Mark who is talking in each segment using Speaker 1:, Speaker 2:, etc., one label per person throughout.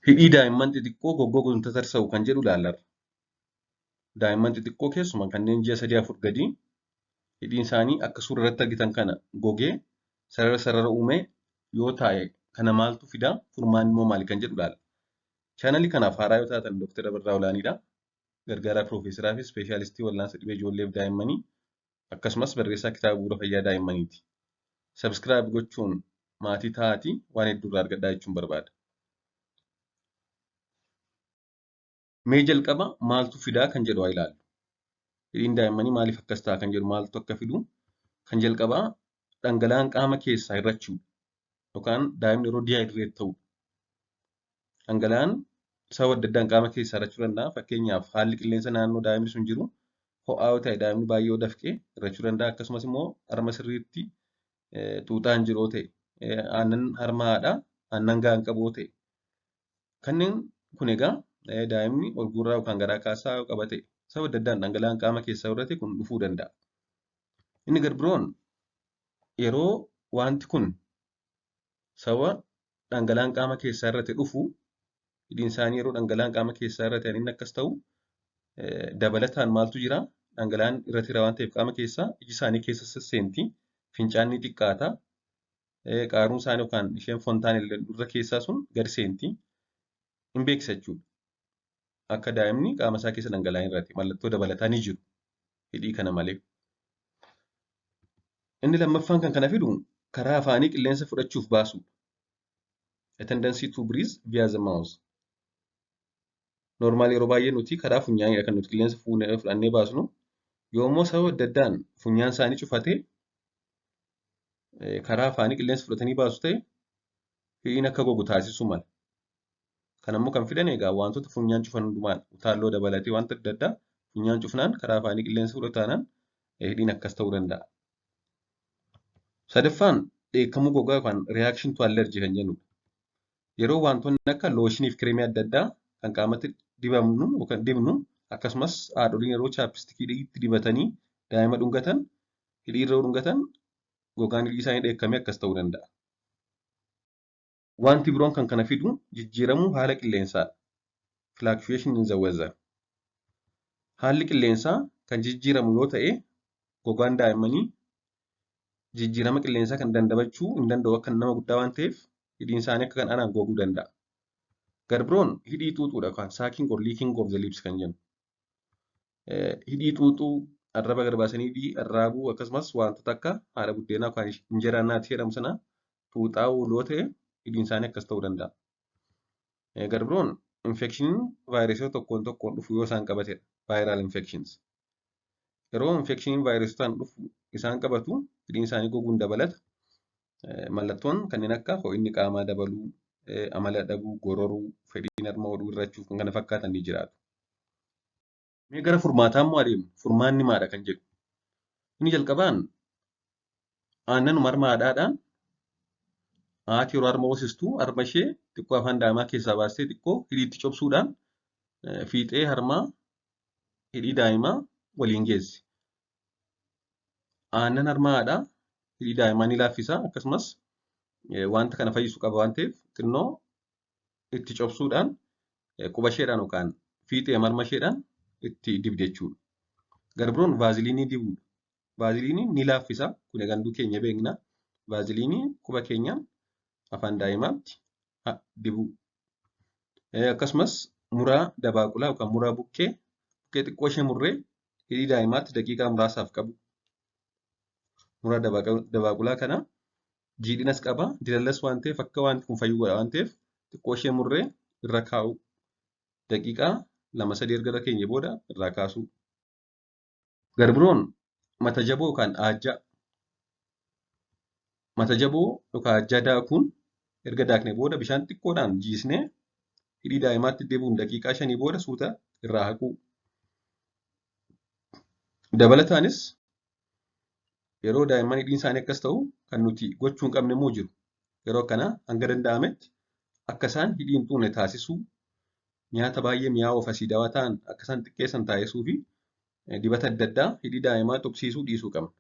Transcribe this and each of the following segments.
Speaker 1: Hidhii daa'imman xixiqqoo goggoguun tatarsa'u kan jedhu ilaallarra. Daa'imman xixiqqoo keessumaa kanneen ji'a 3-4 gadii hidhiin isaanii akka suura irratti argitan kana gogee sarara sarara uumee yoo taa'e kana maaltu fidaa? Furmaanni immoo maali kan jedhu ilaalla. Chaanalii kanaaf haaraa yoo taatan Dr. Abirraa Olaaniidha. Gargaaraa Piroofeesaraa fi Ispeeshaalistii Wal'aansa Dhibee Ijoollee fi Daa'immanii akkasumas barreessaa kitaaba bu'uura fayyaa daa'immaniiti. Subscribe gochuun maatii ta'aatii waan hedduu irraa argadhaa jechuun barbaada. Mee jalqaba maaltu fidaa kan jedhu haa ilaallu. Hidhiin daa'immanii maaliif akkas ta'a kan jedhu maaltu akka fidu kan jalqabaa dhangala'aan qaama keessaa hir'achuudha. Yookaan daa'imni yeroo dehydrate ta'udha. Dhangala'aan sababa adda addaan qaama keessaa hir'achuu danda'a. Fakkeenyaaf haalli qilleensa naannoo daa'imni sun jiru ho'aa yoo ta'e daa'imni baay'ee yoo dafqe hir'achuu danda'a. Akkasumas immoo harma sirriitti xuuxaa hin jiru yoo ta'e aannan harma haadhaa aannan gahaa hin qabu yoo ta'e. Kanneen kun egaa daa'imni ol guurraa yookaan garaa kaasaa yoo qaba ta'e sababa adda addaan dhangala'aan qaama keessaa hir'ate kun dhufuu danda'a. Inni gar biroon yeroo wanti kun sababa dhangala'aan qaama keessaa hir'ate dhufu hidhiin isaanii yeroo dhangala'aan qaama keessaa hir'ate inni akkas ta'u dabalataan maaltu jira? Dhangala'aan hir'ateera waan ta'eef qaama keessaa iji isaanii keessa sesseenti. Fincaan ni xiqqaata. Qaaruun isaanii yookaan isheen fontaan irra keessaa sun gadi seenti. Hin beeksisa jechuudha. Akka daa'imni qaama isaa keessa dhangala'aan hir'ate mallattoo dabalataa ni jiru hidhii kana malee. Inni lammaffaan kan kana fidu karaa afaanii qilleensa fudhachuuf baasudha. A tendency to breathe via the mouth. Normaal yeroo baay'ee nuti karaa funyaaniidha kan nuti qilleensa fudhannee baasnu. Yoommoo sababa adda addaan funyaan isaanii cufatee karaa afaanii qilleensa fudhatanii baasu ta'e hidhiin akka gogu taasisuu mala. Kanammoo kan fidan egaa wantoota funyaan cufan hundumaan utaalloo dabalatee wanta adda addaa funyaan cufnaan karaa afaanii qilleensa fudhataanaan hidhiin akkas ta'uu danda'a. Sadaffaan dheekkamuu gogaa yookaan reaction to allergy kan jennudha. Yeroo wantoonni akka looshinii fi kireemii adda addaa kan qaamatti dibamnu yookaan dibnu akkasumas haadholiin yeroo chaappistikii hidhiitti dibatanii daa'ima dhungatan hidhii irra dhungatan gogaan hidhii isaanii dheekkamee akkas ta'uu danda'a. Wanti biroon kan kana fidu jijjiiramuu haala qilleensaadha. Fluctuation in the weather. Haalli qilleensaa kan jijjiiramu yoo ta'e gogaan daa'immanii jijjiirama qilleensaa kan dandamachuu hin danda'u akka nama guddaa waan ta'eef hidhiin isaanii akka kanaan goguu danda'a. Gar biroon hidhii xuuxuudha yookaan sucking or licking of the lips kan jennu. Hidhii xuuxuu arraba gad baasanii hidhii arraabuu akkasumas wantoota akka haadha buddeenaa yookaan injeraa naatii jedhamu sana xuuxaa ooluu yoo ta'e hidhiin isaanii akkas ta'uu danda'a. Gar biroon infekshiniin vaayirasii tokkoon tokkoon dhufu yoo isaan qabatedha. Viral infections. Yeroo infekshiniin vaayirasotaan dhufu isaan qabatu hidhiin isaanii goguun dabalata. Mallattoon kanneen akka ho'inni qaamaa dabaluu, amala dhabuu, gororuu, fedhiin harma hodhuu hir'achuu kan kana fakkaatan ni jiraatu. Mee gara furmaataa immoo adeemnu. Furmaanni maadha kan jedhu. Inni jalqabaan aannanuma harma haadhaadhaan haati yeroo harma hoosistu harma ishee xiqqoo afaan daa'imaa keessaa baastee xiqqoo hidhiitti cobsuudhaan fiixee harmaa hidhii daa'imaa waliin geessi. Aannan harma haadhaa hidhii daa'imaa ni laaffisa akkasumas wanta kana fayyisu qaba waan ta'eef xinnoo itti cobsuudhaan quba isheedhaan yookaan fiixee harma isheedhaan itti dibdi jechuudha. Gar biroon vaaziliinii dibuudha. Vaaziliiniin ni laaffisa. Kun egaa hunduu keenya beekna. Vaaziliinii quba keenyaan afaan daa'imaatti dibuu. Akkasumas muraa dabaaqulaa yookaan muraa buqqee xiqqoo ishee murree hidhii daa'imaatti daqiiqaa muraasaaf qabu. Muraa dabaaqulaa kana jiidhinas qaba. Dilallas waan ta'eef akka wanti kun fayyu godha waan ta'eef xiqqoo ishee murree irra kaa'u. Daqiiqaa 2-3 erga irra keenye booda irraa kaasuu. Gar biroon mata jaboo yookaan aajjaa. Mata jaboo yookaan aajjaa daakuun erga daaknee booda bishaan xiqqoodhaan jiisnee hidhii daa'imaatti dibuun daqiiqaa 5 booda suuta irraa haquu. Dabalataanis yeroo daa'imman hidhiin isaanii akkas ta'u kan nuti gochuu hin qabne immoo jiru. Yeroo akkanaa hanga danda'ametti akka isaan hidhii hin xuqne taasisuu, nyaata baay'ee mi'aawoo fi asiidawaa ta'an akka isaan xiqqeessan taasisuu fi dibata adda addaa hidhii daa'imaa tuqsiisuu dhiisuu qabna.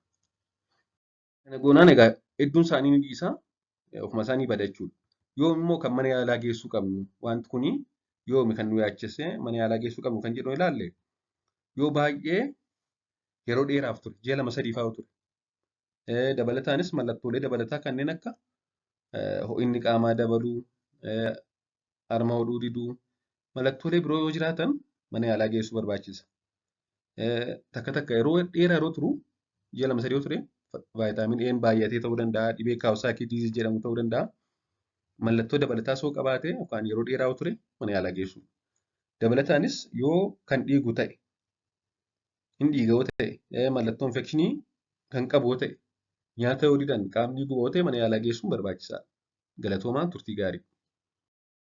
Speaker 1: Kana goonaan egaa hedduun isaanii ni dhiisa ofuma isaanii bada jechuudha. Yoom immoo kan mana yaalaa geessuu qabnu, wanti kuni yoomi kan nu yaachise mana yaalaa geessuu qabnu kan jedhu ilaalle, yoo baay'ee yeroo dheeraaf ture, ji'a 2 3 fa'aa ture. Dabalataanis mallattoolee dabalataa kanneen akka ho'inni qaamaa dabaluu, harma hodhuu diduu, mallattoolee biroo yoo jiraatan mana yaalaa geessuu barbaachisa. Takka takka yeroo dheeraa yeroo turu, ji'a 2 3 yoo ture, vitamin A baay'atee ta'uu danda'a, dhibee Kawasaki disease jedhamu ta'uu danda'a. Mallattoo dabalataa soo qabaate yookaan yeroo dheeraa yoo ture mana yaalaa geessuu. Dabalataanis yoo kan dhiigu ta'e, hin dhiiga yoo ta'e, mallattoo infekshinii kan qabu yoo ta'e, nyaata yoo didan qaamni guba yoo ta'e mana yaalaa geessuun barbaachisaadha. Galatoomaa, turtii gaarii.